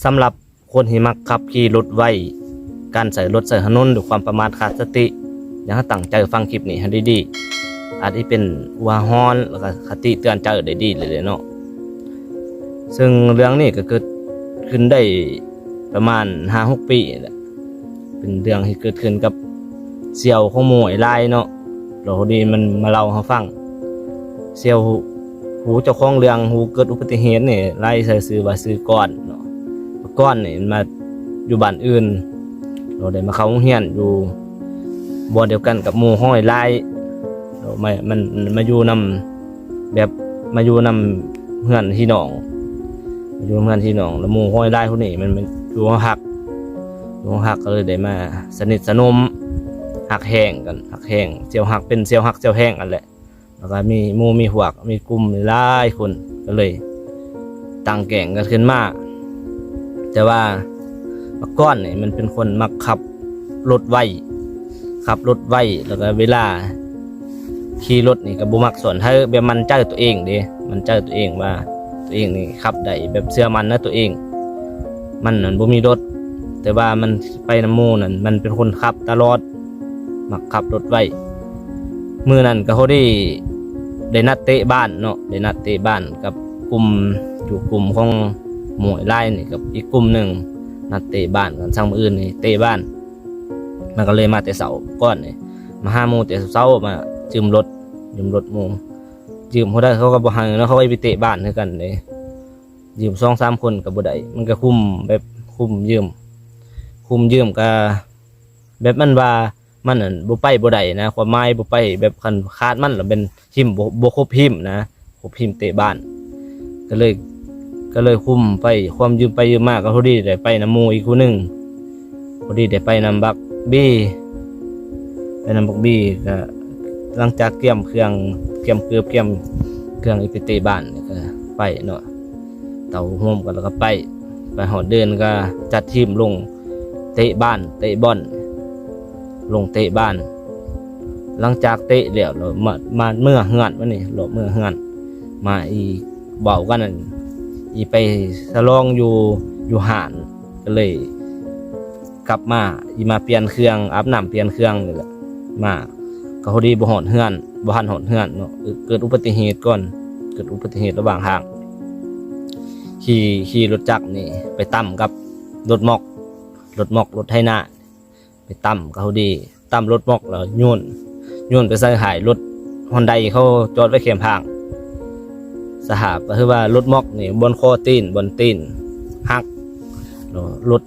ສຳລັບຄົນທີ່ມັກຂັບຂີ່ລົດໄວ, ການໃຊ້ລົດໃຊ້ຖະໜົນດ້ວຍຄວາມປະໝາດຂາດສະຕິ, ຢາກໃຫ້ຕັ້ງໃຈຟັງຄລິບນີ້ໃຫ້ດີໆ, ອາດຊິເປັນອຸທາຫອນ ແລ້ວກໍຄະຕິເຕືອນໃຈໄດ້ດີເລີຍເນາະ. ເຊິ່ງເລື່ອງນີ້ກໍເກີດຂຶ້ນໄດ້ປະມານຫ້າຫົກປີແຫຼະ, ເປັນເລື່ອງທີ່ເກີດຂຶ້ນກັບສ່ຽວຂອງໝູ່ອ້າຍລາຍເນາະ, ແລ້ວພໍດີມັນມາເລົ່າໃຫ້ຟັງ. ສ່ຽວ ຜູ້ເຈົ້າຂອງເລື່ອງ ຜູ້ເກີດອຸບັດຕິເຫດນີ້ ລາຍໃຊ້ຊື່ວ່າຊື່ກອນເນາະ. ກອນນີ້ມັນມາຢູ່ບ້ານອື່ນ, ແລ້ວໄດ້ມາເຂົ້າໂຮງຮຽນຢູ່ບ່ອນດຽວກັນກັບໝູ່ຂອງອ້າຍລາຍ, ແລ້ວມາ ມັນ ມັນມາຢູ່ນຳ ແບບມາຢູ່ນຳເຮືອນພີ່ນ້ອງ, ມາຢູ່ເຮືອນພີ່ນ້ອງ ແລ້ວໝູ່ຂອງອ້າຍລາຍຜູ້ນີ້ມັນ ມັນຢູ່ຫໍພັກ, ຢູ່ຫໍພັກກໍເລີຍໄດ້ມາສະໜິດສະໜົມ, ຮັກແຮງກັນ, ຮັກແຮງ, ສ່ຽວຮັກ ເປັນສ່ຽວຮັກສ່ຽວແຮງກັນແຫຼະ. ແລ້ວກໍມີໝູ່ມີພວກ ມີກຸ່ມຫຼາຍຄົນ ກໍເລີຍຕັ້ງແກ້ງກັນຂຶ້ນມາ. ແຕ່ວ່າບັກກອນນີ້ມັນເປັນຄົນມັກຂັບລົດໄວ, ຂັບລົດໄວ ແລ້ວກໍເວລາຂີ່ລົດນີ້ກໍບໍ່ມັກຊ້ອນທ້າຍ, ແບບໝັ້ນໃຈຕົວເອງເດ້, ໝັ້ນໃຈຕົວເອງວ່າຕົວເອງນີ້ຂັບໄດ້, ແບບເຊື່ອໝັ້ນໃນຕົວເອງ. ມັນນັ້ນບໍ່ມີລົດ, ແຕ່ວ່າມັນໄປນຳໝູ່ນັ້ນ ມັນເປັນຄົນຂັບຕະຫຼອດ. ມັກຂັບລົດໄວ. ມື້ນັ້ນກໍພໍດີໄດ້ນັດເຕະບານເນາະ, ໄດ້ນັດເຕະບານກັບກຸ່ມ ຢູ່ກຸ່ມຂອງໝູ່ອ້າຍລາຍນີ້ກັບອີກກຸ່ມໜຶ່ງ, ນັດເຕະບານກັນ ຊັ້ນມື້ອື່ນນີ້ເຕະບານ. ມັນກໍເລີຍມາແຕ່ເຊົ້າກ່ອນນີ້, ມາຫາໝູ່ແຕ່ເຊົ້າ, ມາຢືມລົດ, ຢືມລົດໝູ່, ຢືມເທົ່າໃດເຂົາກໍບໍ່ໃຫ້ເນາະ, ເຂົາກໍໄປເຕະບານຄືກັນເດ້. ຢືມສອງສາມຄົນກໍບໍ່ໄດ້, ມັນກໍຄຸມ ແບບຄຸມຢືມ, ຄຸມຢືມກໍ ແບບມັນວ່າ ມັນນັ້ນບໍ່ໄປບໍ່ໄດ້ນະ, ຄວາມໝາຍບໍ່ໄປ ແບບຄັນຂາດມັນລະແມ່ນຮີມ ບໍ່ ບໍ່ຄົບຮີມນະ, ຄົບຮີມເຕະບານ. ກໍເລີຍ ກໍເລີຍຄຸມໄປ, ຄວາມຢືມໄປຢືມມາ ກໍພໍດີໄດ້ໄປນຳໝູ່ອີກຜູ້ໜຶ່ງ, ພໍດີໄດ້ໄປນຳບັກບີ, ໄປນຳບັກບີ. ກໍຫຼັງຈາກກຽມເຄື່ອງ ກຽມເກີບ ກຽມເຄື່ອງອີກໄປເຕະບານ ກໍໄປເນາະ, ເຕົ້າໂຮມກັນແລ້ວກໍໄປ. ໄປຮອດເດີ່ນກໍຈັດທີມລົງເຕະບານ ເຕະບອນ, ລົງເຕະບານ. ຫຼັງຈາກເຕະແລ້ວ ລະມາ ມາເມືອເຮືອນ, ມານີ້ລະເມືອເຮືອນ, ມາອີເວົ້າກັນນັ້ນ ອີໄປສະຫຼອງຢູ່ ຢູ່ຮ້ານ. ກໍເລີຍກັບມາ ອີມາປ່ຽນເຄື່ອງ ອາບນ້ຳປ່ຽນເຄື່ອງນີ້ແຫຼະ, ມາກໍພໍດີບໍ່ຮອດເຮືອນ, ບໍ່ທັນຮອດເຮືອນເນາະ, ເກີດອຸບັດຕິເຫດກ່ອນ, ເກີດອຸບັດຕິເຫດລະຫວ່າງທາງ. ຂີ່ ຂີ່ລົດຈັກນີ້ໄປຕຳກັບລົດມັອກ, ລົດມັອກ ລົດໄຖນາ, ໄປຕຳກໍພໍດີ ຕຳລົດມັອກແລ້ວໂຍນ ໂຍນໄປໃສ່ທ້າຍລົດຮອນໄດເຂົາຈອດໄວ້ແຄມທາງ. ສະພາບກໍຄືວ່າລົດມັອກນີ້ ບ່ອນຄໍຕີນ ບ່ອນຕີນຫັກ, ລົດ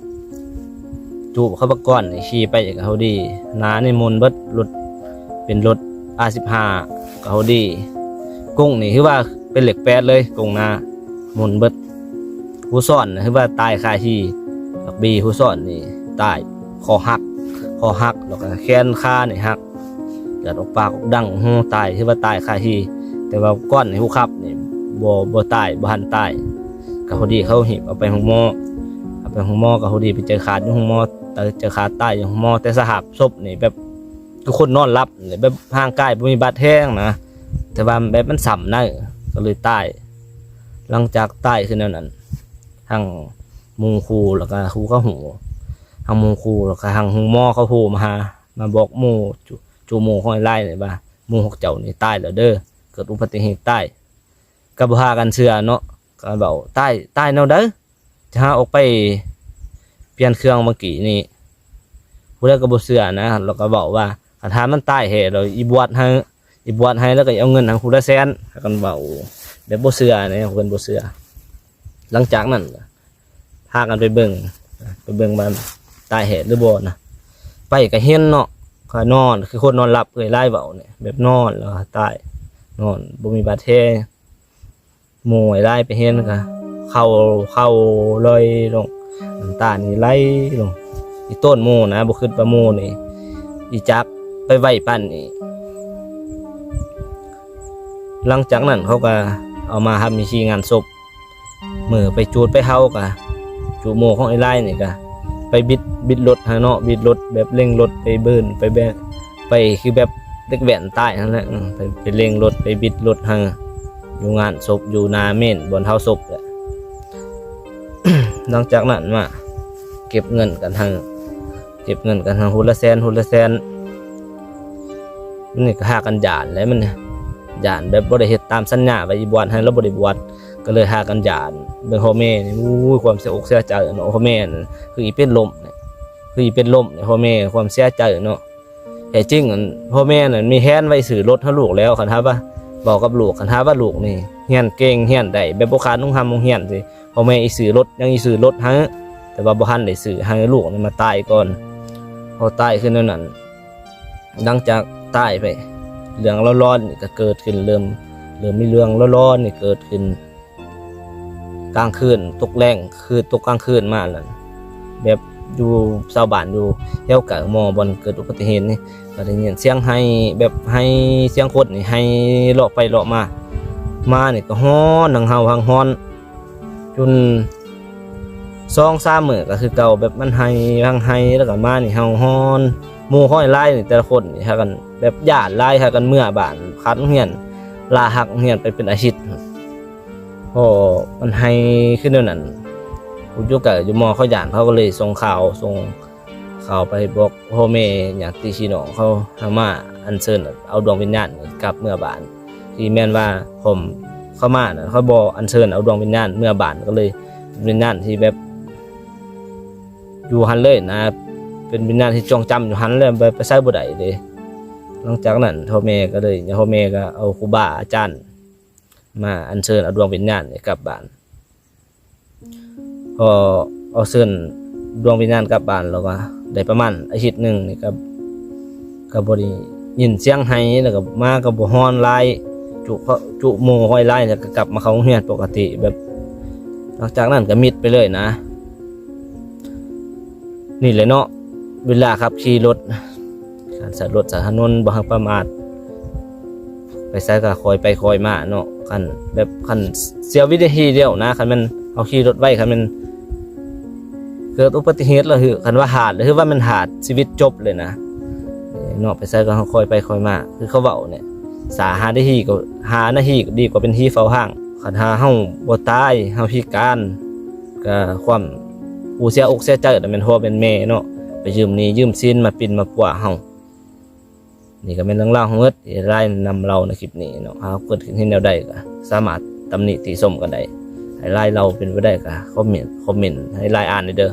ຈຸເຂົ້າປະກອນນີ້ ຂີ່ໄປກໍພໍດີ, ໜ້ານີ້ໝຸ່ນເບິດ, ລົດເປັນລົດອາສິບຫ້າກໍພໍດີ. ກົງນີ້ຄືວ່າເປັນເລກແປດເລີຍ, ກົງໜ້າໝຸ່ນເບິດ. ຜູ້ສອນນະ ຄືວ່າຕາຍຄາທີ່, ບັກບີຜູ້ສອນນີ້ຕາຍ, ຄໍຫັກ ຄໍຫັກ ແລ້ວກໍແຂນຂານີ້ຫັກ, ເລືອດອອກປາກອອກດັງ, ໂອ້ໂຫ ຕາຍ ຄືວ່າຕາຍຄາທີ່. ແຕ່ວ່າກ່ອນນີ້ຜູ້ຂັບນີ້ບໍ່ ບໍ່ຕາຍ, ບໍ່ທັນຕາຍ, ກໍພໍດີເຂົາຮີບເອົາໄປໂຮງໝໍ, ເອົາໄປໂຮງໝໍ ກໍພໍດີໄປໃຈຂາດຢູ່ໂຮງໝໍ, ໃຈຂາດຕາຍຢູ່ໂຮງໝໍ. ແຕ່ສະພາບສົບນີ້ແບບຄືຄົນນອນຫຼັບ, ແບບຮ່າງກາຍບໍ່ມີບາດແຜຫຍັງນະ, ແຕ່ວ່າແບບມັນຊ້ຳໃນ ກໍເລີຍຕາຍ. ຫຼັງຈາກຕາຍຄືແນວນັ້ນ ທາງໝູ່ຄູ່ ແລ້ວກະຮູ້ ເຂົາຮູ້ ທາງໝູ່ຄູ່ ແລ້ວກະທາງໂຮງໝໍເຂົາໂທມາຫາ ມາບອກໝູ່ ຈຸ ຈຸໝູ່ຂອງອ້າຍລາຍນີ້ວ່າ ໝູ່ຂອງເຈົ້ານີ້ຕາຍແລ້ວເດີ, ເກີດອຸບັດຕິເຫດຕາຍ. ກໍບໍ່ພາກັນເຊື່ອເນາະ, ກໍເວົ້າ ຕາຍ ຕາຍແນວໃດ? ຈະຫາອອກໄປປ່ຽນເຄື່ອງເມື່ອກີ້ນີ້. ຜູ້ໃດກໍບໍ່ເຊື່ອນະ, ແລ້ວກໍເວົ້າວ່າ ຄັນຖ້າມັນຕາຍແທ້ແລ້ວ ອີບວດໃຫ້ ອີບວດໃຫ້ ແລ້ວກໍເອົາເງິນໃຫ້ຜູ້ລະແສນ. ພາກັນເວົ້າແບບບໍ່ເຊື່ອນະ, ເພິ່ນບໍ່ເຊື່ອ. ຫຼັງຈາກນັ້ນ ພາກັນໄປເບິ່ງ ໄປເບິ່ງວ່າຕາຍແທ້ຫຼືບໍ່ນະ. ໄປກໍເຫັນເນາະ, ກໍນອນ ຄືຄົນນອນຫຼັບ ເອື້ອຍລາຍເວົ້ານີ້, ແບບນອນແລ້ວກໍຕາຍ, ນອນບໍ່ມີບາດແຜ. ໝູ່ອ້າຍລາຍໄປເຫັນກໍເຂົ່າ ເຂົ່າລອຍລົງ, ນ້ຳຕານີ້ໄຫຼລົງ. ອີໂຕນໝູ່ນະ ບໍ່ຄິດວ່າໝູ່ນີ້ ອີຈັກໄປໄວປານນີ້. ຫຼັງຈາກນັ້ນເຂົາກໍເອົາມາທຳພິທີງານສົບ. ມື້ໄປຈູດໄປເຜົາກໍ ຈຸໝູ່ຂອງອ້າຍລາຍນີ້ກໍໄປບິດ ບິດລົດຫັ້ນເນາະ, ບິດລົດ ແບບເລັ່ງລົດໄປເບີນ ໄປແບ ໄປຄືແບບເດັກແວ່ນຕາຍຫັ້ນແຫຼະ. ເອີ ໄປ ໄປເລັ່ງລົດ ໄປບິດລົດໃຫ້ ຢູ່ງານສົບ ຢູ່ໜ້າເມນບ່ອນເຜົາສົບແຫຼະ. ຫຼັງຈາກນັ້ນມາເກັບເງິນກັນຫັ້ນ ເກັບເງິນກັນຫັ້ນ ຫົວລະແສນ ຫົວລະແສນ ມັນນີ້ກໍຫາກັນຢ້ານແຫຼະ ມັນຢ້ານແບບບໍ່ໄດ້ເຮັດຕາມສັນຍາໄວ້ ອີບວດຫັ້ນລະບໍ່ໄດ້ບວດ ກໍເລີຍຫາກັນຢ້ານ. ເບິ່ງພໍ່ແມ່ນີ້ ໂອ້ຍ ຄວາມເສຍອົກເສຍໃຈເນາະ ພໍ່ແມ່ນີ້ ຄືອີເປັນລົມ ຄືອີເປັນລົມ ພໍ່ແມ່ຄວາມເສຍໃຈເນາະ. ແທ້ຈິງ ອັນ ພໍ່ແມ່ນັ້ນມີແຜນໄວ້ຊື້ລົດໃຫ້ລູກແລ້ວ ຄັນຖ້າວ່າເວົ້າກັບລູກ ຄັນຖ້າວ່າລູກນີ້ຮຽນເກັ່ງ ຮຽນໄດ້ ແບບບໍ່ຂາດໂຮງຮ່ຳໂຮງຮຽນ ຊິ ພໍ່ແມ່ອີຊື້ລົດ ຍັງອີຊື້ລົດໃຫ້ ແຕ່ວ່າບໍ່ທັນໄດ້ຊື້ໃຫ້ ລູກນີ້ມາຕາຍກ່ອນ. ພໍຕາຍຄືແນວນັ້ນ ຫຼັງຈາກຕາຍໄປ ເລື່ອງຫຼອນໆນີ້ກໍເກີດຂຶ້ນ ເລີ່ມ ເລີ່ມມີເລື່ອງຫຼອນໆນີ້ເກີດຂຶ້ນ ກາງຄືນ ຕົກແລງ ຄືຕົກກາງຄືນມານັ້ນ ແບບຢູ່ ຊາວບ້ານຢູ່ແຖວໃກ້ໝໍ່ ບ່ອນເກີດອຸບັດຕິເຫດນີ້ ກໍໄດ້ຍິນສຽງໄຫ້ ແບບໄຫ້ ສຽງຄົນນີ້ໄຫ້ເລາະໄປເລາະມາ ມານີ້ກໍຮ້ອນ ທັງເຫົ່າທັງຮ້ອນ ຈົນສອງສາມມື້ກໍຄືເກົ່າ ແບບມັນໄຫ້ ທັງໄຫ້ ແລ້ວກໍມານີ້ເຫົ່າຮ້ອນ. ໝູ່ຂ້ອຍຫຼາຍນີ້ ແຕ່ລະຄົນນີ້ພາກັນແບບຢ້ານຫຼາຍ ພາກັນເມືອບ້ານ ຂາດໂຮງຮຽນ ລາພັກໂຮງຮຽນໄປເປັນອາທິດ. ພໍມັນໄຫ້ຄືແນວນັ້ນ ຜູ້ຢູ່ໃກ້ຢູ່ໝໍ່ເຂົາຢ້ານ ເຂົາກໍເລີຍສົ່ງຂ່າວ ສົ່ງຂ່າວໄປບອກພໍ່ແມ່ຍາດຕິພີ່ນ້ອງເຂົາ ໃຫ້ມາອັນເຊີນເອົາດວງວິນຍານນີ້ກັບເມືອບ້ານ. ທີ່ແມ່ນວ່າຜົມເຂົາມານັ້ນ ເຂົາບໍ່ອັນເຊີນເອົາດວງວິນຍານເມືອບ້ານ ກໍເລີຍເປັນວິນຍານທີ່ແບບຢູ່ຫັ້ນເລີຍນະ ເປັນວິນຍານທີ່ຈອງຈຳຢູ່ຫັ້ນແຫຼະ ໄປ ໄປໃສບໍ່ໄດ້ເດ້. ຫຼັງຈາກນັ້ນພໍ່ແມ່ກໍເລີຍ ພໍ່ແມ່ກໍເອົາຄູບາອາຈານມາອັນເຊີນເອົາດວງວິນຍານນີ້ກັບບ້ານ. ພໍເອົາເຊີນດວງວິນຍານກັບບ້ານແລ້ວ ກໍໄດ້ປະມານອາທິດໜຶ່ງນີ້ ກໍ ກໍບໍ່ໄດ້ຍິນສຽງໄຫ້ ແລ້ວກໍມາກໍບໍ່ຮ້ອນຫຼາຍ ຈຸ ຈຸໝູ່ຂ້ອຍຫຼາຍ ແລ້ວກໍກັບມາເຂົ້າໂຮງຮຽນປົກກະຕິ ແບບ ຫຼັງຈາກນັ້ນກໍມິດໄປເລີຍນະ. ນີ້ແຫຼະເນາະ ເວລາຂັບຂີ່ລົດ ການໃຊ້ລົດໃຊ້ຖະໜົນ ບໍ່ໃຫ້ປະໝາດ ໄປໃສກໍຄ່ອຍໄປຄ່ອຍມາເນາະ. ຄັນແບບ ຄັນເສຍວິນາທີດຽວນະ ຄັນແມ່ນເຮົາຂີ່ລົດໄວ ຄັນແມ່ນເກີດອຸບັດຕິເຫດແລ້ວ ຄື ຄັນວ່າຫາດ ຄືວ່າແມ່ນຫາດ ຊີວິດຈົບເລີຍນະເນາະ. ໄປໃສກໍຄ່ອຍໄປຄ່ອຍມາ ຄືເຂົາເວົ້ານີ້ ສາ ຫ້ານາທີກໍ ຫ້ານາທີກໍດີກວ່າເປັນຜີເຝົ້າທາງ. ຄັນຖ້າເຮົາບໍ່ຕາຍ ເຮົາພິການ ກໍຄວາມຜູ້ເສຍອົກເສຍໃຈ ແມ່ນພໍ່ແມ່ນແມ່ເນາະ ໄປຢືມໜີ້ຢືມສິນມາປິ່ນມາປົວເຮົາ. ນີ້ກໍແມ່ນເລື່ອງລາວທັງໝົດທີ່ຫຼາຍນຳເລົ່າໃນຄລິບນີ້ເນາະ ຫາກເກີດຂຶ້ນເຫັນແນວໃດກໍສາມາດຕຳໜິຕິຊົມກັນໄດ້. ໃຫ້ຫຼາຍເລົ່າ ເປັນໄປໄດ້ກໍຄອມເມັນ ຄອມເມັນໃຫ້ຫຼາຍອ່ານເດີ.